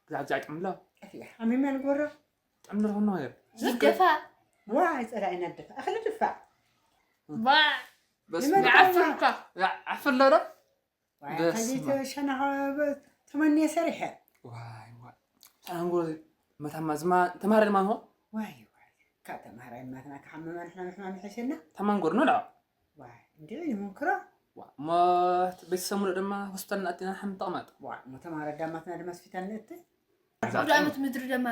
ግዛዕ ግዛዕ ይጥዕምላ። እያ ሓሚማ ንግበሮ። ጥዕምላ ዝኾነ ነገር ይደፋ ዋ ጸላኢና ደፋ ኣኽሊ ድፋ ዋ በስመ ይመጣ ኣብ። ይዓፍር እኳ ዓፍር ለዶ ዋይ በስመ ከዚተ ሸናኸ ተመንየ ሰሪሐ ዋይ ዋይ ሳንጎ መታማ ዝማ ተማረ ድማ ሆ ዋይ ዋይ ካብ ተማሃራይ ማትና ክሓመማ ንሕና ምሕማም ይሐሸና ተማንጎር ነው ዳ ዋይ እንዲ ይምንክሮ ሞ ቤተሰብ ሙሉ ድማ ሆስፒታል ናእቲና ሓም ተቕመጥ ዋ ሞ ተማሃረ ዳማትና ድማ ስፊታል ንእቲ ጉድ ዓመት ምድሪ ደማ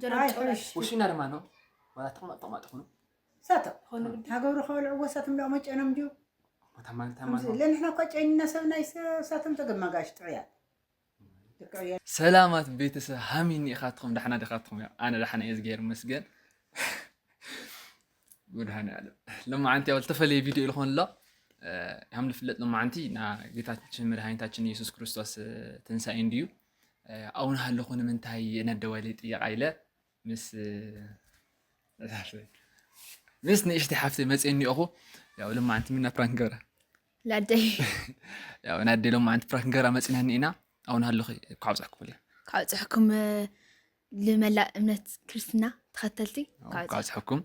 ጀረብ ኣይ ጨውላሽ ሕሽ ውሽና ድማ ነው ዋላ ተቕመጥ ተቕመጥ ኹኑ ሳቶ ኾኑ ግዲ ሃገብሩ ከበልዕዎ ሳቶም ደኣ መጨኖም ድዩ ተማን ተማን ለንሕና እኳ ጨይንና ሰብ ናይ ሳቶም ተገማጋሽ ጥዑያት ሰላማት ቤተሰብ ሃሚኒ ኢኻትኩም ዳሕና ዲኻትኩም ያ ኣነ ዳሕና እየ ዝገይር መስገን መድሃኒ ኣለም ሎማዓንቲ ያው ዝተፈለየ ቪድዮ ኢልኾን ኣሎ ከም ዝፍለጥ ሎማዓንቲ ና ጌታችን መድሃኒታችን ኢየሱስ ክርስቶስ ትንሳኤ እንድዩ ኣውን ሃለኹ ንምንታይ ነደዋይለ ጥየቃ ኢለ ምስ ምስ ንእሽቲ ሓፍቲ መፅእ እኒኦኹ ያው ሎማዓንቲ ምና ፕራንክ ገብራ ላደይ ያው ናደይ ሎማዓንቲ ፕራንክ ገብራ መፅና እኒኢና ኣውን ሃለኹ ካብፅሕኩም እያ ካብፅሕኩም ልመላእ እምነት ክርስትና ተኸተልቲ ካብፅሕኩም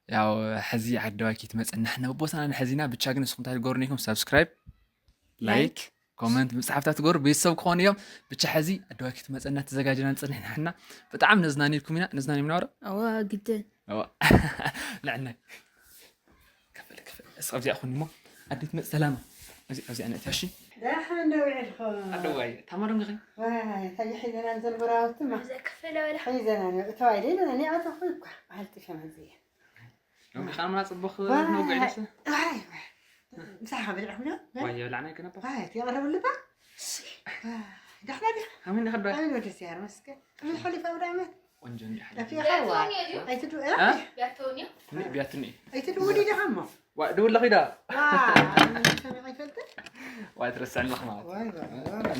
ያው ሕዚ ዓደዋይ ክትመፀና ሕና ቦታና ንሕዚና ብቻ ግን ንስኹም እንታይ ትገብሩ ነይኩም ሳብስክራይብ ላይክ ኮመንት ምፅሓፍታት ትገብሩ ቤተሰብ ክኾኑ እዮም ብቻ ሕዚ ኣደዋይ ክትመፀና ተዘጋጅና ንፅንሕ ንሕና ብጣዕሚ ነዝናኒልኩም ኢና ነዝናኒም ናረ ኣዋ ግድን ንዕናይ ከፈል ከፈል እስ ኣብዚኣ ኹኒ እሞ ኣዴት መፅ ሰላማ ኣብዚኣ ነእትያ እሺ ደሓን ዶ ውዒልኩም ኣደዋይ ታማዶም ግኸ ዋይ ታየ ሒዘና ዘንበራውትማ ዘከፈለ ወላ ሒዘና እተዋይ ደለና ኒኣተኹ እኳ በሃልቲ ሸመዚ ሎሚ ኻምና ፅቡኽ ነውግዕ ደሰ ዋይ ዋይ ምሳኻ በሊዕኩም ዶ ዋየ ብላዕና ይገነባ ዋይ ትየቕረብልባ ዳሕና ዲኻ ሃሚን ኸዳ ኣበይ ወደ ሲያር መስገ ምን ሓሊፋ ወደ ዓመት ቆንጆ እንዲ ሓሊፋ ጠፊኻ ዋ ኣይትዱ ያተውንዮ ቢያትኒ ኣይትዱ ውዲ ዲኻ እሞ ድውላ ኺዳ ዋ ሰሚዕ ኣይፈልጥን ዋ ትረስዕ ኣለኽ ማለት ዋይ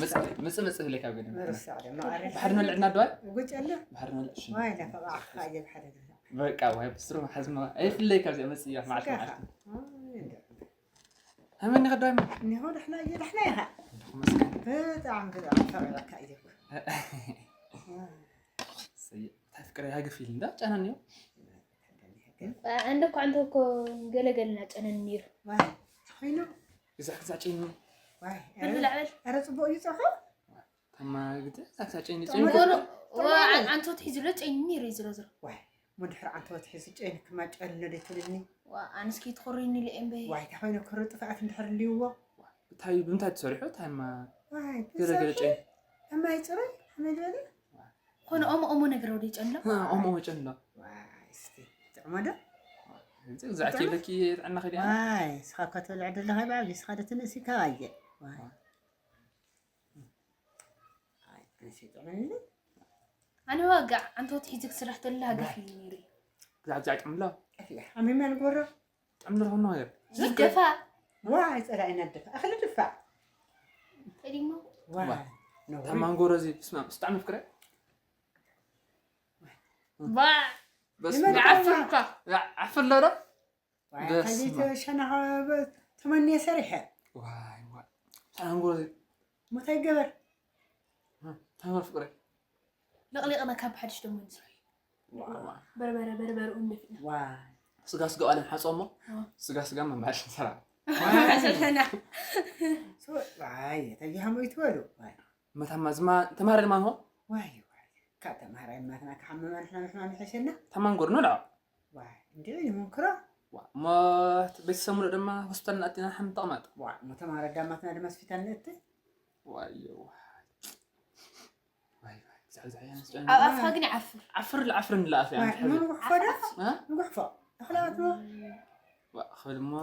ምፅ ምፅ ዝብለካ ገ መርሳዕ ድማ ባሕሪ ንበልዕ እና ደዋይ ጉጨለ ባሕሪ ንበልዕ ሽም ዋይ ለፈቓ ኣየ ብሓደ ገዛ በቃ ዋይ ብስሩ ሓዝማ ኣይፍለይ ካብዚኣ መፅያ መዓልቲ ስጋኻ መዓልቲ ሃመኒ ኸዳይ እኒሆ ደሕና እየ ደሕና ኢኻ መስገን ብጣዕሚ ብጣዕሚ ፈቒረካ እየ እንታይ ፍቅረ ሃገፍ ኢል እንዳ ጫና እኒኦ እንደ እኳ እንተ እኮ ገለገልና ጨነን ነይሩ ዋይ ኮይኑ ግዛዕ ግዛዕ ጨይኑ ዋይ ብላዕበል ኧረ ፅቡቅ እዩ ፀሑ ታማ ግደ ግዛዕ ግዛዕ ጨይኑ ጨይኑ ጎሎ ኣንቶት ሒዙሎ ጨይኒ ነይሩ እዩ ዝሮ ዝሮ ዋይ ሞ ድሕሪ ኣንተ ወትሒ ዝጨይንክማ ጨሎ ደይትብልኒ ኣንስኪ ትኾሪኒ ልኤን በይ ዋይ እንታይ ኮይኑ ክሩ ጥፍኣት እንድሕር ልይዎ እንታይ ብምንታይ ተሰሪሑ ታማ ዋይ ገለገለ ጨይኑ ከማይ ፅሩይ ከመይ ዝበለ ኮነ ኦሞ ኦሞ ነገር ወደ ጨሎ ኦሞ ኦሞ ጨሎ ዋይ እስቲ ጥዕሞ ዶ ግዛዕ ጨይለኪ ጥዕና ኸዲያ ዋይ ስኻ እኳ ትበልዕ ደለኻ ብዓብዩ ስኻ ዶ ትንእሲ ካባየ ዋይ ኣይ ኣነስ ይጥዕመኒ ኣነ ዋጋ ኣንቶት ሒዙ ክስራሕ ተላ ገፊ ነይሩ ግዛዕ ግዛዕ ጥዕምላ ጠፊያ ኣሚማ ንጎሮ ጥዕምላ ዝኾነ ነገር ይደፋ ዋይ ፀላኢና ደፋ ኣኽሊ ድፋ ተዲሞ ዋይ ታማንጎሮ እዚ ስማ ብጣዕሚ ፍቅረ ዋ በስ ይመጣ ይዓፍር እኳ ዓፍር ለዶ ዋይ በስመ ከዚተ ሸናኸ ተመንየ ሰሪሐ ዋይ ዋይ ታማንጎሮ እዚ ሞታይ ገበር ታማንጎሮ ፍቅረ ለቕሊቕና ካብ ሓድሽ ደሞ ንስርሑ በርበረ በርበርኡ እንደፊእና ዋይ ስጋ ስጋ ቃልን ሓፆ እሞ ስጋ ስጋ መማሽ ሰራ ዘለና ዋይ ተይሃሞ ይትበሉ ዋይ መታማ ዝማ ተማረ ድማ ንሆ ዋይ ዋይ ካብ ተማሃራይ ማትና ክሓመማ ንሕና ምሕማም ይሐሸና ተማንጎር ነው ዳ ዋይ እንዲ ይምንክሮ እሞ ቤተሰብ ሙሉ ድማ ሆስፒታል ናእቲና ሓም ተቕመጥ ዋይ ሞ ተማረ ዳማትና ድማ ስፊታል ንእቲ ዋዮ ዋይ ዋይ ግዛዕ ግዛዕ እያ መስጨን ኣብ ኣፍካ ግን ይዓፍር ዓፍር ልዓፍር ንለኣፍ እያ ዋይ ምትሕብር ንጉሕፎ ዶ እ? ንጉሕፎ ኣኽላባት ሞ ዋ ክብል እሞ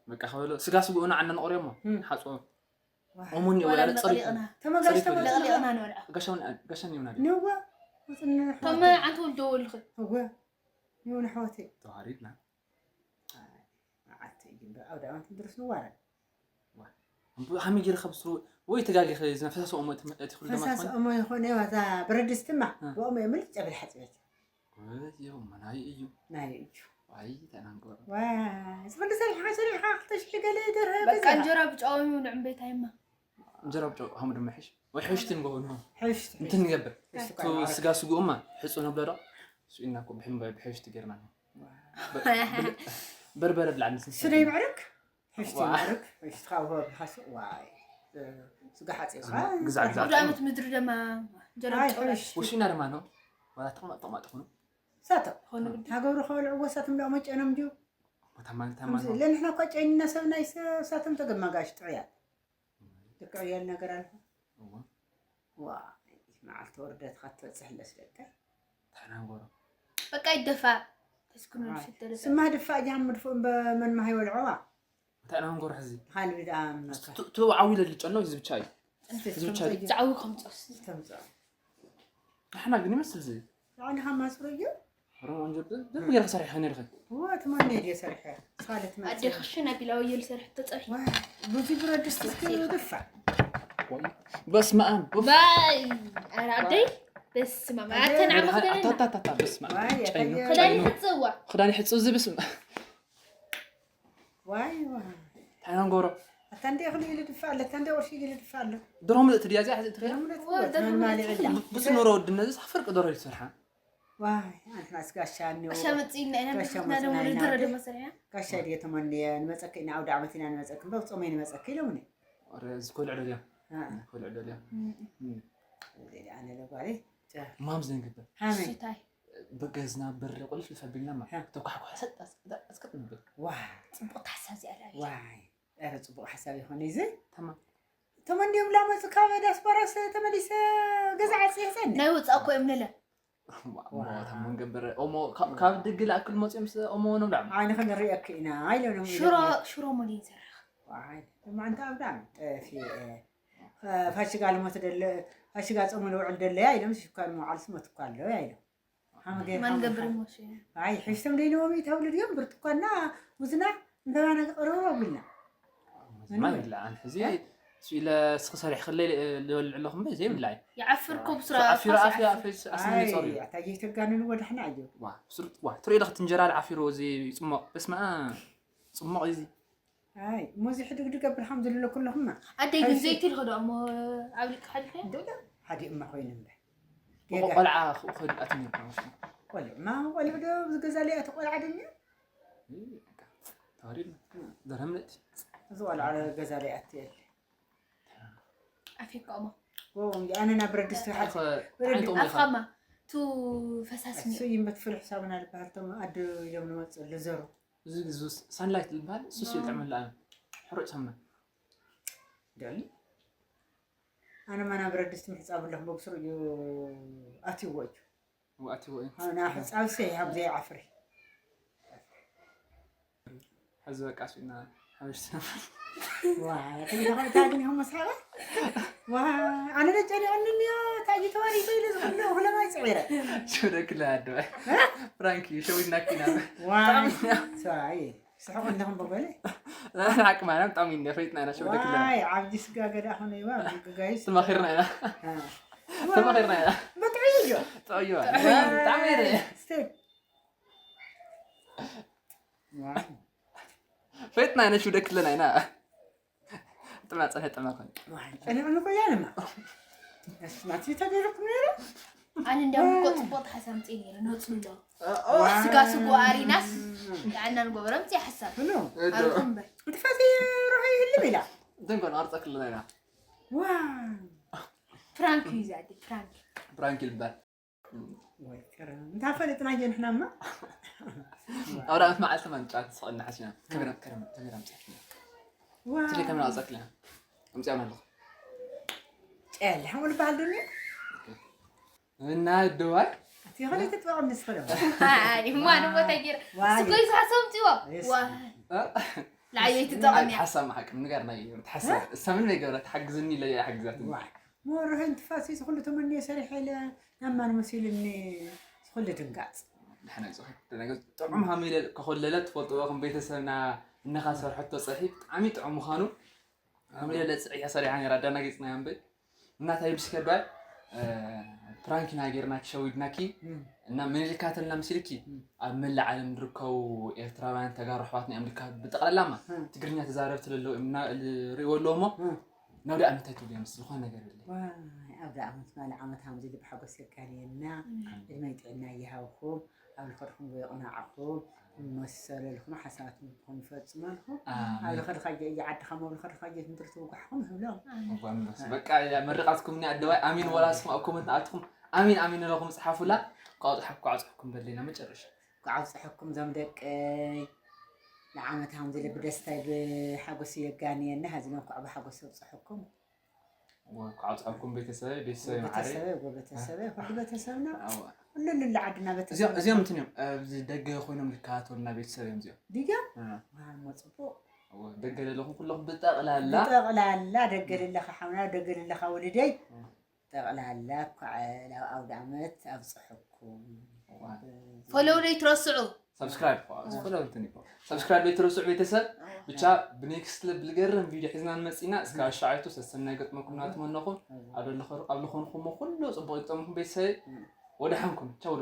በቃ ክበሎ ስጋ ስግኡና ዓና ንቆርዮ እሞ እም። ሓፅቦ ዋይ እሙን ይወላ ወላ ፀሪፍ ለቕሊቕና ተመጋሽ ሰሪፍ ተመጋሽ ለቕሊቕና ንበልዓ ጋሻ ይምና ንዋ ውፅኒ ቶም ዓንተ ወልደወልኺ እወ ይሁን ኣሕዋተይ ተዋሪድና መዓልቲ እዩ እምበር ኣውደ ኣመት ድረስ ንዋረድ ከመይ ገይረ ከብስሩ ወይ ተጋጊ ዝነፈሳሰ እሞ እቲ ኩሉ ድማ ፈሳሲ እሞ ይኾነ ዋዛ ብረድስቲ ማ እ። ብኦም እየ ምልጭ ብል ሓፅበት እዮ ናይ እዩ ናይ እዩ ኣይ ተናንቆ ዋ ዝኽሉ ሰሪሕኻ ሰሪሕኻ ክልተ ሽሕ ገለ ይደርሀ በቃ እንጀራ ብጫው እዩ ንዕምቤታይማ እንጀራ ብጨው ሃሙ ድማ ይሕሽ ወይ ሕሽቲ ንገብሮ። ሕሽቲ እንትን ንገብር። ሕሽቲ ቱ ስጋ ስጉኡማ ሕፁ ነብሎ ዶ? ስኢና እኮ ብሕም ብሕሽቲ ገርና። በርበረ ብላዕ ንስንስ ስደይ ምዕርግ ሕሽቲ ዋይ። ምዕርግ ሕሽቲ ካብ ሆ ብሓሱ ዋይ ስጋ ሓፂኻ ግዛዕ ግዛዕ ጉዳመት ምድሪ ደማ ጀረብ ኣይ ጨውራሽ ሕሽቲ ውሽና ድማ ነው። ዋላ ተቕማጥ ተቕማጥ ትኹኑ። ሳቶ ኾነ ግዲ ሃገሩ ከበልዕዎ ሳቶም ዳሞ ጨኖም ድዩ ታማን ታማን ነው። ለንሕና እኳ ጨኒና ሰብ ናይ ሰ- ሳቶም ተገማጋሽ ጥዑያት ልክዕ የል ነገር ኣልኩ ዋ መዓልቲ ወርደትካ ትበፅሕ ለስለካ ተናንጎሮ። በቃ ይደፋ ተስኩኖ ሽተለ ስማ ድፋ ጃም ምድፍኡ በመን ማሃይ ወልዐዋ እንታይ ናንጎሮ ሕዚ? ካልቢ ደኣ ምመካ ቱ ዓዊለ ልጨሎ እዚ ብቻ እዩ። እዚ ብቻ እዩ። ዛዕዊ ከምፀስ ተምፅኦ ንሕና ግን ይመስል እዚ። ንዓንኻ ማስሮ እዩ ሮማ እንጀር ደም ገይረ ክሰርሕ ከነ ልኸ እዋ ትማኒ ድየ ሰሪሐ ስኻለት ኣደ ክሽን ኣቢላ ወየል ሰርሕ ተፀብሒ ብዙ ብረት ድስቲ እስኪ ድፋ በስመ ኣብ። ባይ ኣረ ኣደይ በስመ ኣብ ኣተን ዓመት ደለና ኣታታታ በስመ ኣብ። ዋይ ጨይኑ። ኣታየ ክዳን ይሕፅዋ ክዳን ይሕፁ እዚ በስመ ዋይ ዋይ ታናንጎሮ ኣታ እንደ እኽሊ ኢሉ ድፋ ኣሎ ኣታ እንደ ቁርሲ ኢሉ ድፋ ኣሎ ድሮ ምልእቲ ድያ እዚኣ ሕዚ ትኽእል? ምነት ወት መን ማሊ ዕላ ብዙ ኑሮ ውድነት እዚ ሓፈር ቅደሮ ይሰርሓ። ዋይ ኣንትና ስጋሻ እኒኦ ሸመፅኢና ኢና ጋሻ ብክትና ደሞ መፅና ኢና ንድረ እንዴ? ደሞ ሰሪሕና ጋሻ ድየ ተመንየ ንመፀኪ ኢና ኣውደ ዓመት ኢና ንመፀኪ እምበር ፆመይ ንመፀኪ ኢሎምኒ ወረ እዚ ኮልዕ ደልያ። ኮልዕ ደልያ። ኣነ ለጓሌ ማም ዝንግበር ሃመይ ስታይ ብገዝና ብር ቁልፍ ልፈቢልና ማ ሃ። ተኳሕኳሕ ሰጥ ኣስቀጥ ንብል። ዋ ፅቡቅ ሓሳብ ዚኣላ ዋይ ኧረ ፅቡቅ ሓሳብ ይኾነ እዚ ተማም ተመንዮም ላመፁ ካብ ዲያስፖራስ ተመሊሰ ገዛ ዓፂ ይፀኒ ናይ ወፃእ እኮ እዮም ንለ ታሞን ገበረ ኦሞ ካብ ድግ ላእክል መፅኦም ስ ኦሞ ነብላዕ ዓይኒ ክንሪአክ ኢና ኢሎም ሽሮ ሽሮ ሞሊን ሰራሕ ድማ እንተ ኣብዳም ጠፊአ ፋሽጋ ልሞት ደለ ፋሽጋ ፀሙ ልውዕል ደለያ ኢሎም ሽኳን መውዓል ስሞት እኳ ኣለዎ ኢሎም ሓመገ ማን ገብር ሞሽ ኣይ ሕሽቶም ደይነዎም ይተብሉ ድዮም ብርትኳና ሙዝና እንተባና ቅርብሮ ብልና ማን ይብላ ኣን ሕዚ ኢለ ስኺ ሰሪሕ ክለይ ልበልዕ ኣለኹም በይ ዘይብላዕ ይዓፍር ኮብ ስራ ኣፊሮ ኣፊ ኣፍሪ ኣስኒ ጸሩ ኣታ ዘይተጋንንዎ ዳሕና እዩ ዋ ስሩጥ ዋ ትርኢ ኢለ ክትንጀራ ዓፊሩ እዚ ጽሞቕ በስመ ኣብ ጽሞቕ እዚ ኣይ ሙዚ ሕድግድግ ኣብልካም ዝልለኩ ኣለኹማ ኣደይ ግን ዘይቲ ልኸዶ እሞ ኣብ ሊቅ ሓሊፈ ሓደ እማ ኮይኑ እምበር ቆልዓ ክኸድ ኣትኒ ቆልዑ ማ ቆልዑ ዶ ዝገዛለይ ኣቲ ቆልዓ ደኛ ተዋሪድ ዘረምነት እዚ ቆልዓ ገዛለይ ኣቲ የለ ኣፊካ እሞ ኣነ ናብ ብረድስቲ ሓ ኣፍካማ ቱ ፈሳስ እሱ ይመት ፍሉሕ ሳሙና ዝበሃል ቶም ኣደ ኢሎም ንመፅእ ልዘሩ እዚ ሳንላይት ዝበሃል ሱስ ይጥዕመላ ሕሩጭ ሳሙና ደሊ ኣነ ማና ብረድስቲ ምሕፃብ ኣለኹ በብስሩ እዩ ኣትይዎ እዩ ኣትዎ እዩ ኣነ ሕፃብ ሰ ኣብ ዘይዓፍሪ ሕዚ በቃ ስኢና ሓበሽቲ ዋ ክንደኸምታ ግን ይኹም መስሓባ ዋ ኣነ ደጨኒቑኒ እኒዮ ታጂ ተዋሪደ ኢለ ዝኽሎ ኩለማይ ፅዒረ ሽረክለ ኣደበ ፍራንኪ ሸዊድናኪና ዋ ሰይ ስሕቑ ኣለኹም በበለ ሓቂ ማርያም ብጣዕሚ ኢና ፈይጥና ኢና ሸወደክለ ዋይ ዓብዲ ስጋ ገዳ ኾነ ይዋ ጋይስ ተማኺርና ኢና ተማኺርና ኢና ብጥዕዩ ጠዩ ብጣዕሚ ኢለ ስቴክ ፈይጥና ኢና ሽወደክለና ኢና ጥማ ፀንሐ ጥማ ኮን ጸኒዑ ንኮ ያለማ ስማት ተገይሩኩም ነይሩ ኣነ እንዲያውም እኮ ፅቡቅ ሓሳብ ምፅእ ነይሩ ነፅሎ ስጋ ስጎ ኣሪናስ ንዓና ንጎበረ ምፅእ ሓሳብ ብሎ ኣርኩም በር ትፋሲ ሩሒ ይህልም ኢላ ደንጎን ኣርፀክልና ኢና ዋ ፕራንክ እዩ ዛዲ ፕራንክ ፕራንክ ይልባል ወይ ከረም እንታይ ፈለጥና እየ ንሕናማ ኣብ ዳኣመት መዓልቲ ማን ጫት ስቐና ሓሲና ከመራ ከረም ከመራ ምፅኣት ዋ ትለ ከመራ ኣፀክልና ኣምፅኣና ኣለኹ ጨል ሓሙል በሃል ዱንያ እና ደዋይ እቲ ኸለ ተጥባቕ ንስኸለ እማ ንቦታ ገይረ ዋይ ስጎይ ዝሓሰብ ምፅዎ የስ። ዋ ላዓየይ ትጠቐምያ ሓሳብ መሓቅም ንጋር ናይ ሓሳብ እሳ ምን ዘይገበረ ትሓግዝኒ ኢለ እያ ሓግዛትኒ ዋይ ሞርሕን ትፋሲ ዝኹሉ ተመንዮ ሰሪሐ ኢለ ናማን መሲልኒ ዝኹሉ ድንጋፅ ድሓን ኣይዞ ደነገ ጥዑም ሃሚለ ከኾለለ ትፈልጥዎ ከም ቤተሰብና እነኻ ዝሰርሐቶ ፀሒ ብጣዕሚ ጥዑም ምዃኑ ሃሚለ ለፅዒ እያ ሰሪሓ ነራ ኣዳናጊፅና እያ እምበይ እናታይ ምስ ከዳይ ፕራንኪና ጌርናኪ ሸዊድናኪ እና ምንልካተልና ምስልኪ ኣብ መላእ ዓለም ዝርከቡ ኤርትራውያን ተጋሩ ኣሕዋትና እዮም ልካ ብጠቕላላማ ትግርኛ ተዛረብቲ ለለዉ እዮም እና ርእዎ ኣለዎ እሞ ናውዲ ኣመት እንታይ ትብሉ እዮም? ዝኾነ ነገር የለ። ዋይ፣ ኣብ ደኣ ዓመት ማል ዓመት ሃምዚ ልቢ ሓጎስ የጋንየና። ዕድመ ጥዕና ይሃብኩም። ኣብ ልኸድኩም የቕናዕኩም። መሰለልኩም ሓሳባትኩም ይፈጽመልኩም። ኣብ ልኸድካ ዓድኻ መብልኸድካ ጀትንትር ትውጋሕኩም ይብሎም። በቃ መርቃትኩም ኒ ኣደዋይ ኣሚን። ወላ ስማ ኮመንት ኣትኩም ኣሚን ኣሚን ኣለኹም ጽሓፉላ። ቋውጽሓ ቋውጽሕኩም በለና መጨረሻ ቋውጽሕኩም ዞም ደቀይ ንዓመት ሃምዚ ልቢ ደስታይ ብሓጎስ የጋንየና። ሃዚኖም ኳዕ ብሓጎስ የብጽሕኩም። ካብፅሐኩም ቤተሰበይ ቤተሰበይ መዓረይ ቤተሰበይ ጎ ቤተሰበይ ኩሉ ቤተሰብና ኣዋ። ኩሉ ልላ ዓድና እዚኦም ቤተሰብ እዚኦም እንትን እዮም ኣብዚ ደገ ኮይኖም ዝከታተሉና ቤተሰብ እዮም እዚኦም ድዮም እ፣ ዋሞ ፅቡቅ ኣዋ፣ ደገ ዘለኹም ኩለኹም ብጠቕላላ ብጠቕላላ ደገ ልለኻ ሓውና ደገ ልለኻ ወልደይ ጠቕላላ ኳዕ ናብ ኣውደ ዓመት ኣብፅሐኩም ፎሎው ዘይትረስዑ ሰብስክራይብ ፎሎው እንትን ይበል ሰብስክራይብ ዘይትረስዑ ቤተሰብ ብቻ ብኔክስት ልብ ልገርም ቪዲዮ ሒዝና ንመፅና እስከ ኣሻዓይቱ ሰሰናይ ገጥመኩም ናትመነኹም ኣብ ዝኾንኩሞ ኩሉ ፅቡቅ ይግጠምኩም ቤተሰብ ወደ ሓንኩም ቻው